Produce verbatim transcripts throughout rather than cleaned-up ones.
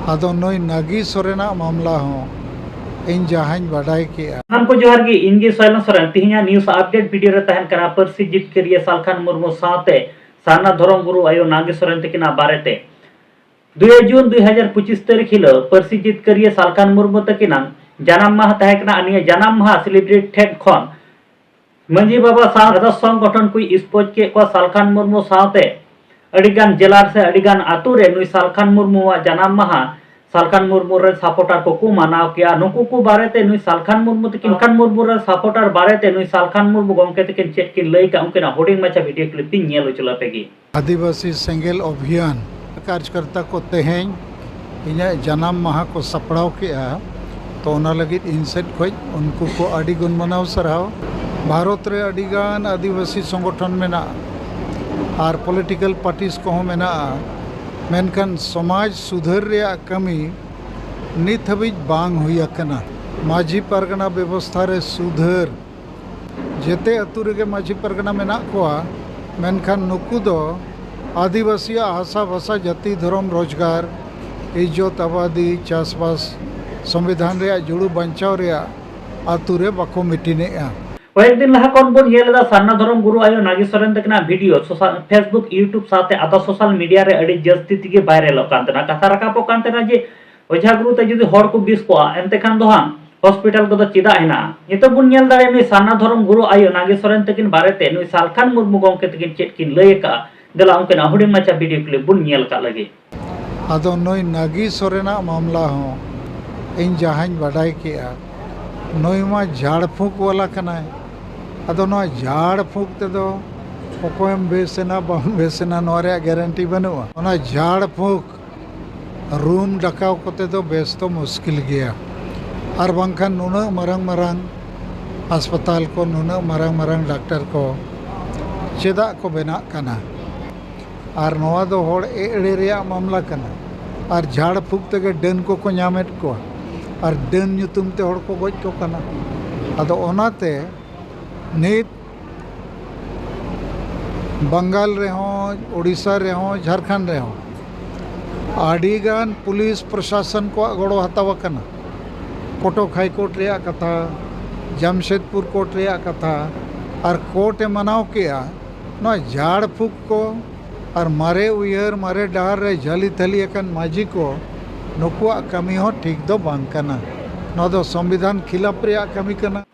ᱟᱫᱚ ᱱᱩᱭ ᱱᱟᱜᱤ ᱥᱚᱨᱮᱱᱟᱜ ᱢᱟᱢᱞᱟ ᱦᱚᱸ ᱤᱧ ᱡᱟᱦᱟᱸᱧ ᱵᱟᱰᱟᱭ ᱠᱮᱜᱼᱟ᱾ ᱥᱟᱱᱟᱢ ᱠᱚ ᱡᱚᱦᱟᱨ ᱜᱮ, ᱤᱧ ᱜᱮ ᱥᱚᱭᱞᱚᱱ ᱥᱚᱨᱮᱱ᱾ ᱛᱤᱦᱤᱧᱟᱜ news update video ᱨᱮ ᱛᱟᱦᱮᱱ ᱠᱟᱱᱟ ᱯᱟᱹᱨᱥᱤ ᱡᱤᱛᱠᱟᱹᱨᱤᱭᱟᱹ ᱥᱟᱞᱠᱷᱟᱱ ᱢᱩᱨᱢᱩ ᱥᱟᱶᱛᱮ ᱥᱟᱨᱱᱟ ᱫᱷᱚᱨᱚᱢ ᱜᱩᱨᱩ ᱟᱭᱳ ᱱᱟᱜᱤ ᱥᱚᱨᱮᱱ ᱛᱟᱹᱠᱤᱱᱟᱜ ᱵᱟᱨᱮᱛᱮ᱾ ᱫᱩᱭ ᱡᱩᱱ ᱫᱩᱭ ᱦᱟᱡᱟᱨ ᱯᱚᱸᱪᱤᱥ ᱛᱟᱹᱨᱤᱠᱷ ᱦᱤᱞᱳᱜ ᱯᱟᱹᱨᱥᱤ ᱡᱤᱛᱠᱟᱹᱨᱤᱭᱟᱹ ᱥᱟᱞᱠᱷᱟᱱ ᱢᱩᱨᱢᱩ ᱛᱟᱹᱠᱤᱱᱟᱜ ᱡᱟᱱᱟᱢ ᱢᱟᱦᱟ ᱛᱟᱦᱮᱸ ᱠᱟᱱᱟ᱾ ᱟᱨ ᱱᱤᱭᱟᱹ ᱡᱟᱱᱟᱢ ᱢᱟᱦᱟ celebrate ᱴᱷᱮᱱ ᱠᱷᱚᱱ ᱢᱟᱹᱡᱷᱤ ᱵᱟᱵᱟ ᱥᱟᱶ ᱟᱫᱚ ᱥᱚᱝᱜᱚᱴᱷᱚᱱ ᱠᱚᱭ ᱥᱯᱳᱡᱽ ᱠᱮᱫ ᱠᱚᱣᱟ ᱥᱟᱞᱠᱷᱟᱱ ᱢᱩᱨᱢᱩ ᱥᱟᱶᱛᱮ ᱟᱹᱰᱤᱜᱟᱱ ᱡᱮᱞᱟ ᱥᱮ ᱟᱹᱰᱤᱜᱟᱱ ᱟᱛᱳ ᱨᱮ ᱱᱩᱭ ᱥᱟᱞᱠᱷᱟᱱ ᱢᱩᱨᱢᱩᱣᱟᱜ ᱡᱟᱱᱟᱢ ᱢᱟᱦᱟ ᱥᱟᱞᱠᱷᱟᱱ ᱢᱩᱨᱢᱩ ᱨᱮᱱ supporter ᱠᱚᱠᱚ ᱢᱟᱱᱟᱣ ᱠᱮᱜᱼᱟ᱾ ᱱᱩᱠᱩ ᱠᱚ ᱵᱟᱨᱮᱛᱮ ᱱᱩᱭ ᱥᱟᱞᱠᱷᱟᱱ ᱢᱩᱨᱢᱩ ᱛᱟᱹᱠᱤᱱ, ᱥᱟᱞᱠᱷᱟᱱ ᱢᱩᱨᱢᱩ ᱨᱮᱱ supporter ᱵᱟᱨᱮᱛᱮ ᱱᱩᱭ ᱥᱟᱞᱠᱷᱟᱱ ᱢᱩᱨᱢᱩ ᱜᱚᱢᱠᱮ ᱛᱟᱹᱠᱤᱱ ᱪᱮᱫ ᱠᱤᱱ ᱞᱟᱹᱭ ᱠᱟᱜ, ᱩᱱᱠᱤᱱᱟᱜ ᱦᱩᱰᱤᱧ ᱢᱟᱪᱷᱟ video clip ᱤᱧ ᱧᱮᱞ ᱦᱚᱪᱚ ᱞᱮᱯᱮ ᱜᱮ᱾ ᱟᱹᱫᱤᱵᱟᱹᱥᱤ ᱥᱮᱸᱜᱮᱞ ᱚᱵᱷᱤᱭᱟᱱ ᱠᱟᱨᱡᱽᱠᱚᱨᱛᱟ ᱠᱚ ᱛᱮᱦᱮᱧ ᱤᱧᱟᱹᱜ ᱡᱟᱱᱟᱢ ᱢᱟᱦᱟ ᱠᱚ ᱥᱟᱯᱲᱟᱣ ᱠᱮᱜᱼᱟ, ᱛᱚ ᱚᱱᱟ ᱞᱟᱹᱜᱤᱫ ᱤᱧ ᱥᱮᱫ ᱠᱷᱚᱱ ᱩᱱᱠᱩ ᱠᱚ ᱟᱹᱰᱤ ᱜᱩᱱ ᱢᱟᱱᱟᱣ ᱥᱟᱨᱦᱟᱣ᱾ ᱵᱷᱟᱨᱚᱛ ᱨᱮ ᱟᱹᱰᱤᱜᱟᱱ ᱟᱹᱫᱤᱵᱟᱹᱥᱤ ᱥᱚᱝᱜᱚᱴᱷᱚᱱ ᱢᱮᱱᱟᱜᱼᱟ ᱟᱨ political parties ᱠᱚᱦᱚᱸ ᱢᱮᱱᱟᱜᱼᱟ, ᱢᱮᱱᱠᱷᱟᱱ ᱥᱚᱢᱟᱡᱽ ᱥᱩᱫᱷᱟᱹᱨ ᱨᱮᱭᱟᱜ ᱠᱟᱹᱢᱤ ᱱᱤᱛ ᱦᱟᱹᱵᱤᱡ ᱵᱟᱝ ᱦᱩᱭ ᱟᱠᱟᱱᱟ᱾ ᱢᱟᱹᱡᱷᱤ ᱯᱟᱨᱜᱟᱱᱟ ᱵᱮᱵᱚᱥᱛᱷᱟ ᱨᱮ ᱥᱩᱫᱷᱟᱹᱨ, ᱡᱮᱛᱮ ᱟᱹᱛᱩ ᱨᱮᱜᱮ ᱢᱟᱹᱡᱷᱤ ᱯᱟᱨᱜᱟᱱᱟ ᱢᱮᱱᱟᱜ ᱠᱚᱣᱟ, ᱢᱮᱱᱠᱷᱟᱱ ᱱᱩᱠᱩ ᱫᱚ ᱟᱹᱫᱤᱵᱟᱹᱥᱤᱭᱟᱜ ᱦᱟᱥᱟ ᱵᱷᱟᱥᱟ, ᱡᱟᱹᱛᱤ, ᱫᱷᱚᱨᱚᱢ, ᱨᱳᱡᱽᱜᱟᱨ, ᱤᱡᱽᱡᱚᱛ, ᱟᱵᱟᱫᱤ, ᱪᱟᱥᱵᱟᱥ, ᱥᱚᱝᱵᱤᱫᱷᱟᱱ ᱨᱮᱭᱟᱜ ᱡᱩᱲᱩ ᱵᱟᱧᱪᱟᱣ ᱨᱮᱭᱟᱜ ᱟᱹᱛᱩ ᱨᱮ ᱵᱟᱠᱚ ᱢᱤᱴᱤᱱᱮᱜᱼᱟ᱾ ᱠᱚᱭᱮᱠ ᱫᱤᱱ ᱞᱟᱦᱟ ᱠᱷᱚᱱ ᱵᱚᱱ ᱧᱮᱞ ᱮᱫᱟ ᱥᱟᱨᱱᱟ ᱫᱷᱚᱨᱚᱢ ᱜᱩᱨᱩ ᱟᱭᱳ ᱱᱟᱜᱮᱥᱣᱚᱨ ᱨᱮᱱ ᱛᱟᱹᱠᱤᱱᱟᱜ video social, Facebook, YouTube ᱥᱟᱶᱛᱮ ᱟᱫᱚ social media ᱨᱮ ᱟᱹᱰᱤ ᱡᱟᱹᱥᱛᱤ ᱛᱮᱜᱮ ᱵᱷᱟᱭᱨᱟᱞᱚᱜ ᱠᱟᱱ ᱛᱟᱦᱮᱱᱟ᱾ ᱠᱟᱛᱷᱟ ᱨᱟᱠᱟᱵᱚᱜ ᱠᱟᱱ ᱛᱟᱦᱮᱱᱟ ᱡᱮ ᱚᱡᱷᱟ ᱜᱩᱨᱩ ᱛᱮ ᱡᱩᱫᱤ ᱦᱚᱲ ᱠᱚ ᱵᱮᱥ ᱠᱚᱜᱼᱟ, ᱮᱱᱛᱮ ᱠᱷᱟᱱ ᱫᱚ ᱦᱟᱸᱜ hospital ᱠᱚᱫᱚ ᱪᱮᱫᱟᱜ ᱦᱮᱱᱟᱜᱼᱟ? ᱱᱤᱛᱚᱜ ᱵᱚᱱ ᱧᱮᱞ ᱫᱟᱲᱮᱭᱟᱜᱼᱟ ᱱᱩᱭ ᱥᱟᱨᱱᱟ ᱫᱷᱚᱨᱚᱢ ᱜᱩᱨᱩ ᱟᱭᱳ ᱱᱟᱜᱮᱥᱣᱚᱨ ᱨᱮᱱ ᱛᱟᱹᱠᱤᱱ ᱵᱟᱨᱮᱛᱮ ᱱᱩᱭ ᱥᱟᱞᱠᱷᱟᱱ ᱢᱩᱨᱢᱩ ᱜᱚᱢᱠᱮ ᱛᱟᱹᱠᱤᱱ ᱪᱮᱫ ᱠᱤᱱ ᱞᱟᱹᱭ ᱟᱠᱟᱫᱼᱟ᱾ ᱫᱮᱞᱟ ᱩᱱᱠᱤᱱᱟᱜ ᱦᱩᱰᱤᱧ ᱢᱟᱪᱷᱟ video clip ᱵᱚᱱ ᱧᱮᱞ ᱠᱟᱜ ᱞᱮᱜᱮ᱾ ᱟᱫᱚ ᱱᱩᱭ ᱱᱟᱜᱤ ᱥᱚᱨᱮᱱᱟᱜ ᱢᱟᱢᱞᱟ ᱦᱚᱸ ᱤᱧ ᱡᱟᱦᱟᱸᱧ ᱵᱟᱰᱟᱭ ᱠᱮᱜᱼᱟ, ᱱᱩᱭ ᱢᱟ ᱡᱷᱟᱲ ᱯᱷᱩᱸᱠ ᱵᱟᱞᱟ ᱠᱟᱱᱟᱭ᱾ ᱟᱫᱚ ᱱᱚᱣᱟ ᱡᱷᱟᱲ ᱯᱷᱩᱸᱠ ᱛᱮᱫᱚ ᱚᱠᱚᱭᱮᱢ ᱵᱮᱥ ᱮᱱᱟ ᱵᱟᱢ ᱵᱮᱥ ᱮᱱᱟ, ᱱᱚᱣᱟ ᱨᱮᱭᱟᱜ guarantee ᱵᱟᱹᱱᱩᱜᱼᱟ᱾ ᱚᱱᱟ ᱡᱷᱟᱲ ᱯᱷᱩᱸᱠ ᱨᱩᱢ ᱰᱟᱠᱟᱣ ᱠᱚᱛᱮ ᱫᱚ ᱵᱮᱥ ᱫᱚ ᱢᱩᱥᱠᱤᱞ ᱜᱮᱭᱟ᱾ ᱟᱨ ᱵᱟᱝᱠᱷᱟᱱ ᱱᱩᱱᱟᱹᱜ ᱢᱟᱨᱟᱝ ᱢᱟᱨᱟᱝ ᱦᱟᱥᱯᱟᱛᱟᱞ ᱠᱚ, ᱱᱩᱱᱟᱹᱜ ᱢᱟᱨᱟᱝ ᱢᱟᱨᱟᱝ ᱰᱟᱠᱛᱟᱨ ᱠᱚ ᱪᱮᱫᱟᱜ ᱠᱚ ᱵᱮᱱᱟᱜ ᱠᱟᱱᱟ? ᱟᱨ ᱱᱚᱣᱟ ᱫᱚ ᱦᱚᱲ ᱮᱲᱮ ᱨᱮᱭᱟᱜ ᱢᱟᱢᱞᱟ ᱠᱟᱱᱟ᱾ ᱟᱨ ᱡᱷᱟᱲ ᱯᱷᱩᱸᱠ ᱛᱮᱜᱮ ᱰᱟᱹᱱ ᱠᱚᱠᱚ ᱧᱟᱢᱮᱫ ᱠᱚᱣᱟ, ᱟᱨ ᱰᱟᱹᱱ ᱧᱩᱛᱩᱢ ᱛᱮ ᱦᱚᱲ ᱠᱚ ᱜᱚᱡ ᱠᱚ ᱠᱟᱱᱟ᱾ ᱟᱫᱚ ᱚᱱᱟᱛᱮ ᱱᱤᱛ ᱵᱟᱝᱜᱟᱞ ᱨᱮᱦᱚᱸ, ᱳᱰᱤᱥᱟ ᱨᱮᱦᱚᱸ, ᱡᱷᱟᱲᱠᱷᱚᱸᱰ ᱨᱮᱦᱚᱸ ᱟᱹᱰᱤᱜᱟᱱ ᱯᱩᱞᱤᱥ ᱯᱨᱚᱥᱟᱥᱚᱱ ᱠᱚᱣᱟᱜ ᱜᱚᱲᱚ ᱦᱟᱛᱟᱣ ᱟᱠᱟᱱᱟ᱾ ᱠᱚᱴᱚᱠ ᱦᱟᱭ ᱠᱳᱨᱴ ᱨᱮᱭᱟᱜ ᱠᱟᱛᱷᱟ, ᱡᱟᱢᱥᱮᱫᱽᱯᱩᱨ ᱠᱳᱨᱴ ᱨᱮᱭᱟᱜ ᱠᱟᱛᱷᱟ, ᱟᱨ ᱠᱳᱨᱴ ᱮ ᱢᱟᱱᱟᱣ ᱠᱮᱜᱼᱟ᱾ ᱱᱚᱣᱟ ᱡᱷᱟᱲ ᱯᱷᱩᱸᱠ ᱠᱚ ᱟᱨ ᱢᱟᱨᱮ ᱩᱭᱦᱟᱹᱨ, ᱢᱟᱨᱮ ᱰᱟᱦᱟᱨ ᱨᱮ ᱡᱷᱟᱹᱞᱤ ᱛᱷᱟᱹᱞᱤ ᱟᱠᱟᱱ ᱢᱟᱹᱡᱷᱤ ᱠᱚ, ᱱᱩᱠᱩᱣᱟᱜ ᱠᱟᱹᱢᱤ ᱦᱚᱸ ᱴᱷᱤᱠ ᱫᱚ ᱵᱟᱝ ᱠᱟᱱᱟ᱾ ᱱᱚᱣᱟ ᱫᱚ ᱥᱚᱝᱵᱤᱫᱷᱟᱱ ᱠᱷᱤᱞᱟᱯ ᱨᱮᱭᱟᱜ ᱠᱟᱹᱢᱤ ᱠᱟᱱᱟ᱾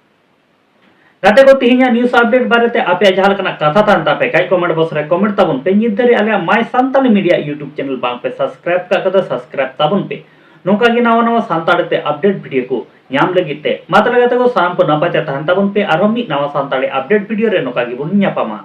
ᱜᱟᱛᱮ ᱠᱚ, ᱛᱮᱦᱮᱧᱟᱜ news update ᱵᱟᱨᱮᱛᱮ ᱟᱯᱮᱭᱟᱜ ᱡᱟᱦᱟᱸ ᱞᱮᱠᱟᱱᱟᱜ ᱠᱟᱛᱷᱟ ᱛᱟᱦᱮᱱ ᱛᱟᱯᱮ ᱠᱷᱟᱡ comment box ᱨᱮ comment ᱛᱟᱵᱚᱱ ᱯᱮ᱾ ᱱᱤᱛ ᱫᱷᱟᱹᱨᱤᱡ ᱟᱞᱮᱭᱟᱜ My Santali Media YouTube channel ᱵᱟᱝ ᱯᱮ subscribe ᱠᱟᱜ ᱠᱷᱟᱡ ᱫᱚ subscribe ᱛᱟᱵᱚᱱ ᱯᱮ᱾ ᱱᱚᱝᱠᱟ ᱜᱮ ᱱᱟᱣᱟ ᱱᱟᱣᱟ ᱥᱟᱱᱛᱟᱲᱤ ᱛᱮ update video ᱠᱚ ᱧᱟᱢ ᱞᱟᱹᱜᱤᱫ ᱛᱮ᱾ ᱢᱟ ᱛᱟᱦᱞᱮ ᱜᱟᱛᱮ ᱠᱚ, ᱥᱟᱱᱟᱢ ᱠᱚ ᱱᱟᱯᱟᱭ ᱛᱮ ᱛᱟᱦᱮᱱ ᱛᱟᱵᱚᱱ ᱯᱮ᱾ ᱟᱨᱦᱚᱸ ᱢᱤᱫ ᱱᱟᱣᱟ ᱥᱟᱱᱛᱟᱲᱤ update video ᱨᱮ ᱱᱚᱝᱠᱟ ᱜᱮᱵᱚᱱ ᱧᱟᱯᱟᱢᱟ᱾